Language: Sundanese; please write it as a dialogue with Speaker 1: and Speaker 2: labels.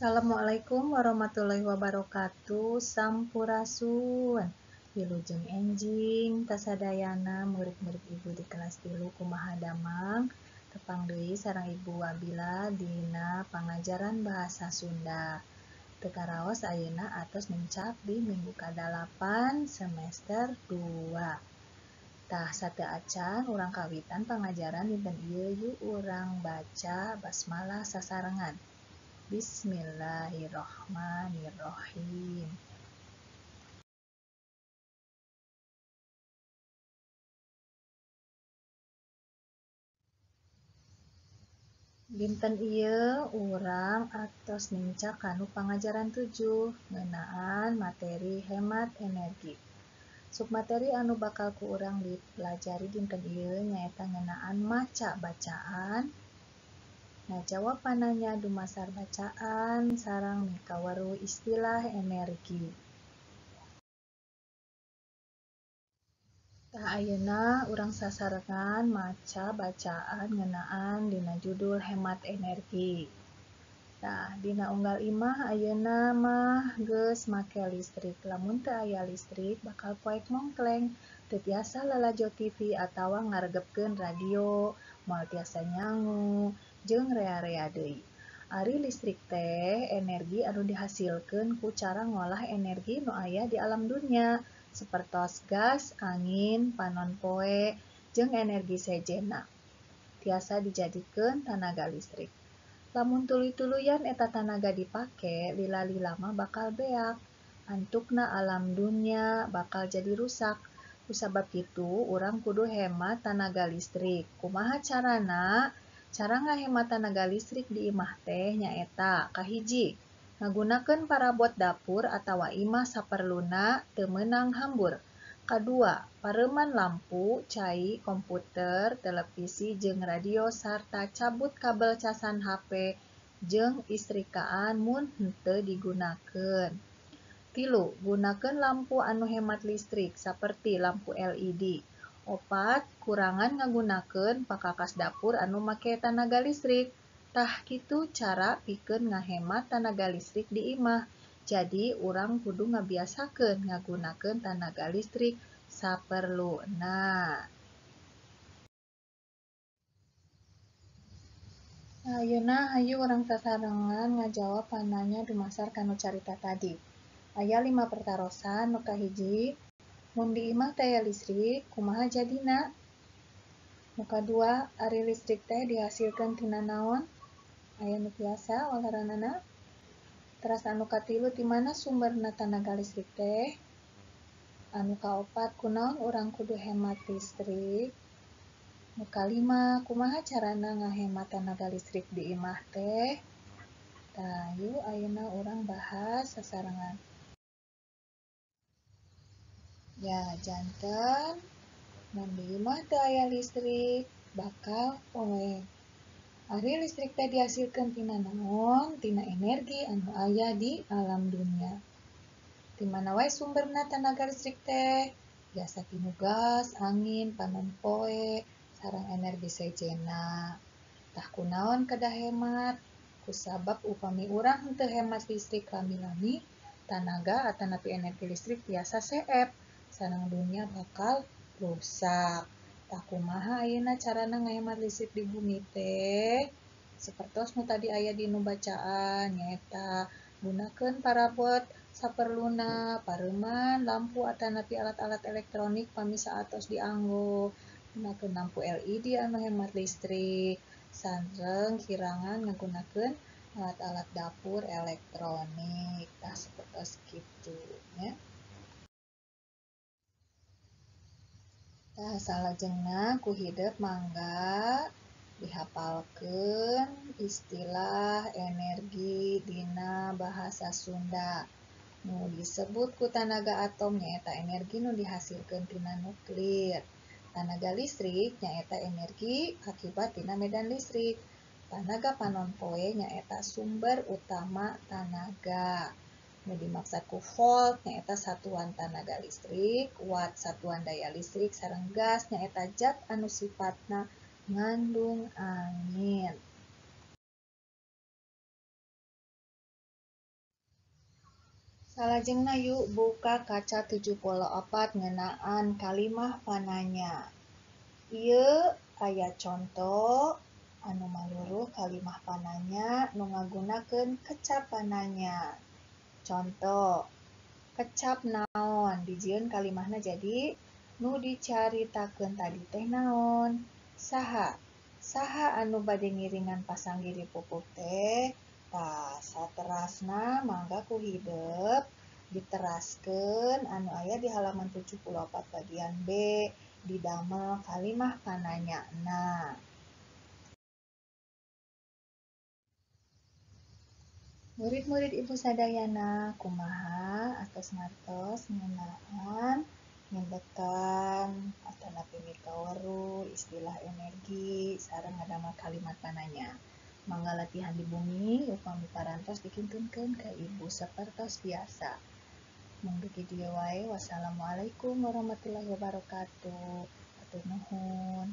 Speaker 1: Assalamualaikum warahmatullahi wabarakatuh. Sampurasun. Wilujeng enjing kasadayana murid-murid ibu di kelas 3 kumaha damang. Tepang deui sareng Ibu Wabila dina pangajaran bahasa Sunda. Teu karaos ayeuna atos nincak di minggu ka-8 semester 2. Tah sateu acan urang kawitan pangajaran dinten ieu yuk urang baca basmalah sasarengan. Bismillahirrohmanirrohim. Dinten ieu urang atos nincak kanu pangajaran 7 ngeunaan materi hemat energi. Submateri anu bakal ku urang dipelajari dinten ieu nyaeta ngeunaan maca bacaan, ngajawab pananya dumasar bacaan, sareng mikaweruh istilah energi. Tah ayeuna urang sasarengan maca bacaan ngeunaan dina judul hemat energi. Tah dina unggal imah ayeuna mah geus make listrik. Lamun teu aya listrik bakal poek mongkleng, teu tiasa lalajo TV atawa ngaregepkeun radio, moal tiasa nyangu, jeung rea-rea deui. Ari listrik teh energi anu dihasilkeun ku cara ngolah energi nu aya di alam dunya, sapertos gas, angin, panon poe, jeung energi sejenna. Tiasa dijadikeun tanaga listrik. Lamun tuluy-tuluyan eta tanaga dipake, lila-lila mah bakal beak. Antukna alam dunya bakal jadi rusak. Kusabab kitu urang kudu hemat tanaga listrik. Kumaha carana? Cara ngahemat tanaga listrik di imah teh nyaeta kahiji, ngagunakeun parabot dapur atawa imah saperluna teu meunang hambur. Kadua, pareuman lampu, cai, komputer, televisi jeung radio sarta cabut kabel casan HP jeung istrikaan mun henteu digunakeun. Tilu, gunakeun lampu anu hemat listrik saperti lampu LED. Opat, kurangan ngagunakeun pakakas dapur anu make tanaga listrik. Tah kitu cara pikeun ngahemat tanaga listrik di imah. Jadi urang kudu ngabiasakeun ngagunakeun tanaga listrik saperluna. Ayeuna hayu urang sasarengan ngajawab pananya dumasar kanu carita tadi. Aya 5 pertarosan nu kahiji, mun di imah teh aya listrik, kumaha jadina? Nu kadua, ari listrik teh dihasilkeun tina naon? Aya nu tiasa waleranana? Teras anu katilu, ti mana sumberna tanaga listrik teh? Anu kaopat, kunaon urang kudu hemat listrik? Nu kalima, kumaha carana ngahemat tanaga listrik di imah teh? Tah, yuk ayeuna urang bahas sasarengan. Ya, janten mun di imah teu aya listrik bakal poek. Ari listrik teh dihasilkeun tina naon? Tina energi anu aya di alam dunya. Ti mana wae sumberna tanaga listrik teh? Biasa tinu gas, angin, panon poe, sareng energi sejenna. Tah kunaon kedah hemat? Kusabab upami urang henteu hemat listrik lami-lami, tanaga atanapi energi listrik tiasa seep, sareng dunya bakal rusak. Tah kumaha ayeuna carana ngahemat listrik di bumi teh? Sapertos nu tadi aya dinu bacaan nyaeta gunakeun parabot saperluna, pareuman lampu atanapi alat-alat elektronik pami saatos dianggo, gunakeun lampu LED anu hemat listrik, sareng kirangan ngagunakeun alat-alat dapur elektronik. Tah sapertos kitu nya. Tah salajengna ku hidep mangga dihapalkeun istilah energi dina bahasa Sunda. Nu disebut ku tanaga atom nyaeta energi nu dihasilkeun tina nuklir. Tanaga listrik nyaeta energi akibat tina medan listrik. Tanaga panon poe nyaeta sumber utama tanaga. Nu dimaksud ku volt nyaeta satuan tanaga listrik, watt satuan daya listrik, sareng gas nyaeta zat anu sifatna ngandung angin. Salajengna yuk buka kaca 74 ngeunaan kalimah pananya. Ieu aya conto anu maluruh kalimah pananya nu ngagunakeun kecap pananya. Conto, kecap naon, dijieun kalimahna jadi nu dicaritakeun tadi teh naon? Saha? Saha anu bade ngiringan pasanggiri pupuk teh? Tah, saterasna mangga ku hidep diteraskeun anu aya di halaman 74 bagian B didamel kalimah pananyana. Murid-murid Ibu sadayana kumaha atos ngartos ngeunaan ngindekan atanapi mikaweruh istilah energi sareng ngadamel kalimat pananya. Mangga latihan di bumi upami parantos dikintunkeun ka Ibu sapertos biasa. Mung dugi dieu wae, wassalamualaikum warahmatullahi wabarakatuh. Hatur nuhun.